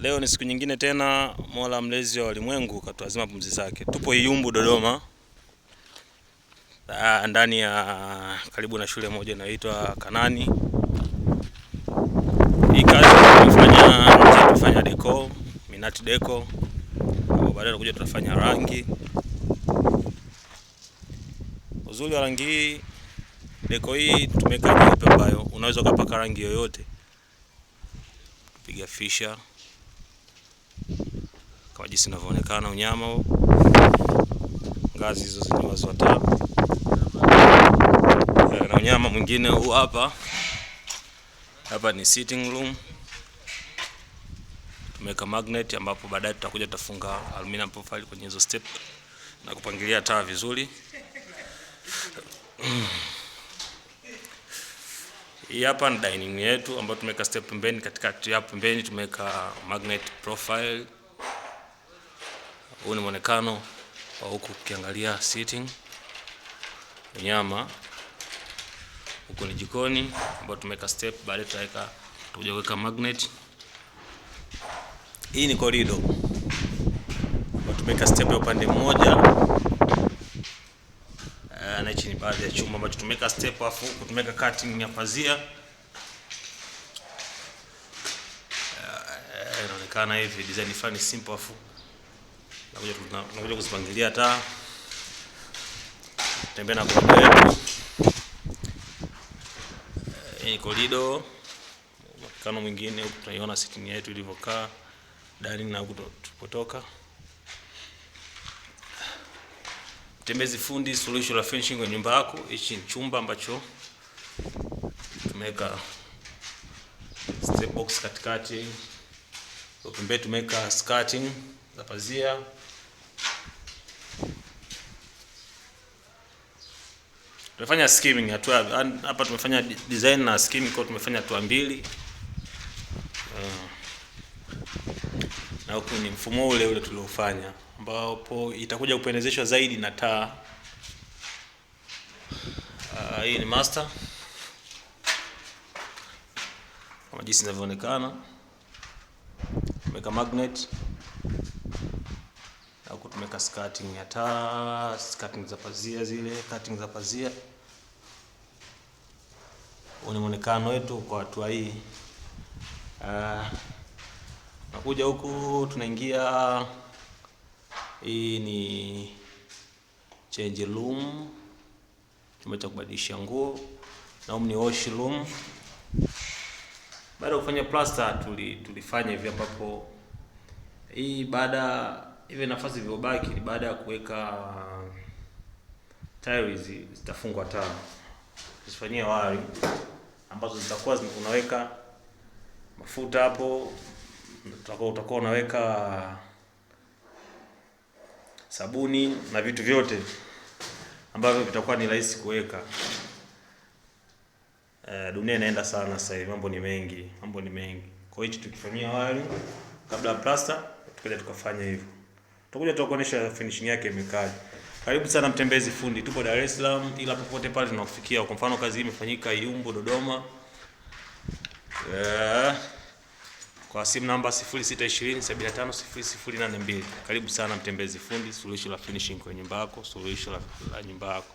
Leo ni siku nyingine tena, Mola mlezi wa ulimwengu katuazima pumzi zake. Tupo Iyumbu Dodoma, ndani ya karibu na shule moja inaitwa Kanani. Hii kazi tumefanya nje, tumefanya deco, minati deco, baadaye tutakuja tutafanya rangi. Uzuri wa rangi hii, deco hii tumeweka nyeupe ambayo unaweza ukapaka rangi yoyote. Piga fisha kama jinsi inavyoonekana unyama huo. Ngazi hizo zenye taa na unyama mwingine huu hapa. Hapa ni sitting room, tumeweka magnet ambapo baadaye tutakuja tutafunga aluminium profile kwenye hizo step na kupangilia taa vizuri. Hii hapa ni dining yetu ambayo tumeweka step pembeni, katikati hapo pembeni tumeweka magnet profile. Huu ni muonekano wa huku ukiangalia sitting unyama. Huku ni jikoni ambayo tumeweka step, baadaye tutaweka tutakuja kuweka magnet. Hii ni corridor ambayo tumeweka step ya upande mmoja, na hichi ni baadhi ya chumba ambacho tumeweka step, afu huku tumeweka cutting ya pazia. Inaonekana hivi design fulani simple, afu nakuja kuzipangilia taa. Tembea na corridor yetu. Hii ni corridor, muonekano mwingine huku tunaiona sitting yetu ilivyokaa, dining na huku tulipotoka. Mtembezi Fundi, suluhisho la finishing kwenye nyumba yako. Hichi ni chumba ambacho tumeweka step box katikati, pembeni tumeweka skirting za pazia. Tumefanya skimming hatua hapa, tumefanya design na skimming, kwa tumefanya hatua mbili. Na huku ni mfumo ule ule tuliofanya, ambapo itakuja kupendezeshwa zaidi na taa. Hii ni master kama jinsi inavyoonekana, tumeweka magnet na huku tumeweka skirting ya taa, skirting za pazia zile, cutting za pazia. Huu ni muonekano wetu kwa hatua hii. Nakuja huku tunaingia, hii ni change room, chumba cha kubadilisha nguo, na humu ni wash room. Baada ya kufanya plaster tulifanya hivi, ambapo hii baada hivi nafasi iliyobaki ni baada ya kuweka tiles zitafungwa taa, tuzifanyie wari ambazo zitakuwa unaweka mafuta hapo, utakuwa unaweka sabuni na vitu vyote ambavyo vitakuwa ni rahisi kuweka. Dunia inaenda sana sasa hivi, mambo ni mengi, mambo ni mengi. Kwa hiyo hichi tukifanyia wari kabla ya plaster, tukaja tukafanya hivyo. Tutakuja tutakuonyesha finishing yake imekaje. Karibu sana Mtembezi Fundi, tupo Dar es Salaam, ila popote pale tunakufikia. Kwa mfano kazi hii imefanyika Iyumbu Dodoma. Kwa simu namba 0620 75 0082. Karibu sana Mtembezi Fundi, suluhisho la finishing kwenye nyumba yako, suluhisho la nyumba yako.